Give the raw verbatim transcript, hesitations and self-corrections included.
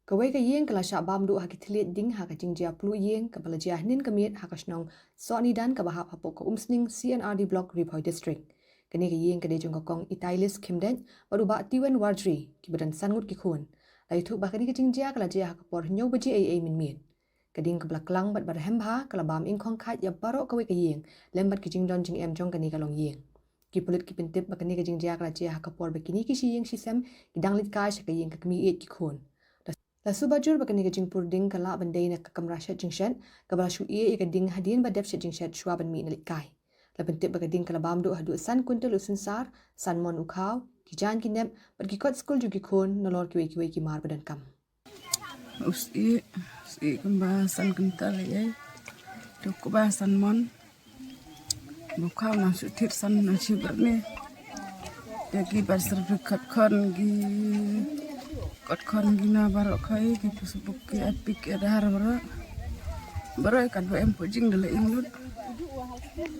Kawei ka ïing ka la shah bam duh ha ki thylliej ding ha ka jingjia pluh ïing kaba la jia hynnin ka miet ha ka shnong Sohnidan kaba hap hapoh ka Umsning C and R D Block, Ri Bhoi District. Kane ka ïing ka dei jong ka kong Itailis Khymdeit bad u bah Tiwen Warjri, kiba don san ngut ki khun. La ïathuh ba kane ka jingjia ka la jia ha ka por hynñiew baje eiei mynmiet. Ka ding kaba la klang bad ba rhem bha ka la bam ïngkhong khaid ïa baroh kawei ka ïing lem bad ki jingdon jingem jong kane ka longïing. Ki pulit ki pyntip ba kane ka jingjia ka la jia ha ka por ba kine ki shi ïing shi sem ki dang leit kai sha ka ïing ka kmie ïeit ki khun. La, la suba jur ba kane ka jingpur ding ka lah ban dei na ka kamra shet jingshet kaba la shu ïeh ïa ka ding hadien ba dep shet jingshet shuwa ban mih na leit kai. La pyntip ba ka ding ka la bam duh haduh san kwintal u synsar, san mon u khaw, ki jaiñ ki nep bad ki kot skul jong ki khun, nalor kiwei kiwei ki mar ba donkam. U syiem, syiem kumba san kwintal ïa. To kumba san mon. Ba khaw na shu thied san na shi byrne. Ïa ki bar ser ki kot khon ki, kot khon ki na baroh khoi, ki pusu buk ki apik ïa dahar baroh. Baroh kat ba em pojing da la ing lut.